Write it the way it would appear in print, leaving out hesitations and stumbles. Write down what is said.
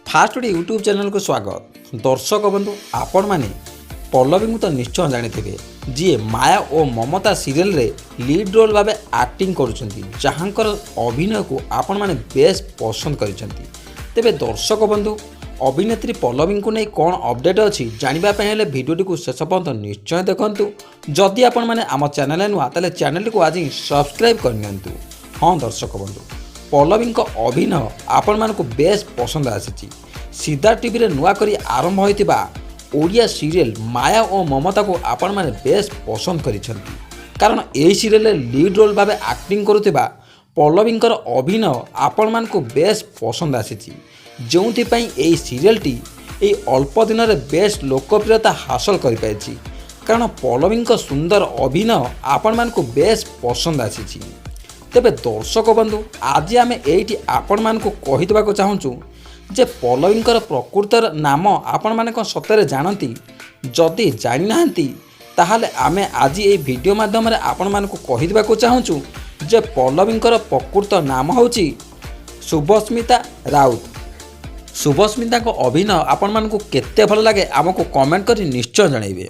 First Odia YouTube ଚ୍ୟାନେଲକୁ ସ୍ୱାଗତ। ଦର୍ଶକ ବନ୍ଧୁ, ଆପଣମାନେ ପଲ୍ଲବୀଙ୍କୁ ତ ନିଶ୍ଚୟ ଜାଣିଥିବେ, ଯିଏ ମାୟା ଓ ମମତା ସିରିଏଲରେ ଲିଡ୍ ରୋଲ୍ ଭାବେ ଆକ୍ଟିଂ କରୁଛନ୍ତି, ଯାହାଙ୍କର ଅଭିନୟକୁ ଆପଣମାନେ ବେଶ୍ ପସନ୍ଦ କରିଛନ୍ତି। ତେବେ ଦର୍ଶକ ବନ୍ଧୁ, ଅଭିନେତ୍ରୀ ପଲ୍ଲବୀଙ୍କୁ ନେଇ କ'ଣ ଅପଡ଼େଟ୍ ଅଛି ଜାଣିବା ପାଇଁ ହେଲେ ଭିଡ଼ିଓଟିକୁ ଶେଷ ପର୍ଯ୍ୟନ୍ତ ନିଶ୍ଚୟ ଦେଖନ୍ତୁ। ଯଦି ଆପଣମାନେ ଆମ ଚ୍ୟାନେଲରେ ନୂଆ, ତାହେଲେ ଚ୍ୟାନେଲଟିକୁ ଆଜି ସବସ୍କ୍ରାଇବ୍ କରିନିଅନ୍ତୁ। ହଁ ଦର୍ଶକ ବନ୍ଧୁ, ପଲ୍ଲବୀଙ୍କ ଅଭିନୟ ଆପଣମାନଙ୍କୁ ବେଶ୍ ପସନ୍ଦ ଆସିଛି। ସିଦ୍ଧାର୍ଥ ଟିଭିରେ ନୂଆ କରି ଆରମ୍ଭ ହୋଇଥିବା ଓଡ଼ିଆ ସିରିଏଲ୍ ମାୟା ଓ ମମତାକୁ ଆପଣମାନେ ବେଶ୍ ପସନ୍ଦ କରିଛନ୍ତି, କାରଣ ଏହି ସିରିଏଲରେ ଲିଡ୍ ରୋଲ୍ ଭାବେ ଆକ୍ଟିଂ କରୁଥିବା ପଲ୍ଲବୀଙ୍କର ଅଭିନୟ ଆପଣମାନଙ୍କୁ ବେଶ୍ ପସନ୍ଦ ଆସିଛି, ଯେଉଁଥିପାଇଁ ଏହି ସିରିଏଲଟି ଏହି ଅଳ୍ପ ଦିନରେ ବେଶ୍ ଲୋକପ୍ରିୟତା ହାସଲ କରିପାରିଛି, କାରଣ ପଲ୍ଲବୀଙ୍କ ସୁନ୍ଦର ଅଭିନୟ ଆପଣମାନଙ୍କୁ ବେଶ୍ ପସନ୍ଦ ଆସିଛି। ତେବେ ଦର୍ଶକ ବନ୍ଧୁ, ଆଜି ଆମେ ଏଇଠି ଆପଣମାନଙ୍କୁ କହିଦେବାକୁ ଚାହୁଁଛୁ ଯେ ପଲ୍ଲବୀଙ୍କର ପ୍ରକୃତ ନାମ ଆପଣମାନେ କ'ଣ ସତରେ ଜାଣନ୍ତି? ଯଦି ଜାଣିନାହାନ୍ତି, ତାହେଲେ ଆମେ ଆଜି ଏହି ଭିଡ଼ିଓ ମାଧ୍ୟମରେ ଆପଣମାନଙ୍କୁ କହିଦେବାକୁ ଚାହୁଁଛୁ ଯେ ପଲ୍ଲବୀଙ୍କର ପ୍ରକୃତ ନାମ ହେଉଛି ଶୁଭସ୍ମିତା ରାଉତ। ଶୁଭସ୍ମିତାଙ୍କ ଅଭିନୟ ଆପଣମାନଙ୍କୁ କେତେ ଭଲ ଲାଗେ, ଆମକୁ କମେଣ୍ଟ କରି ନିଶ୍ଚୟ ଜଣାଇବେ।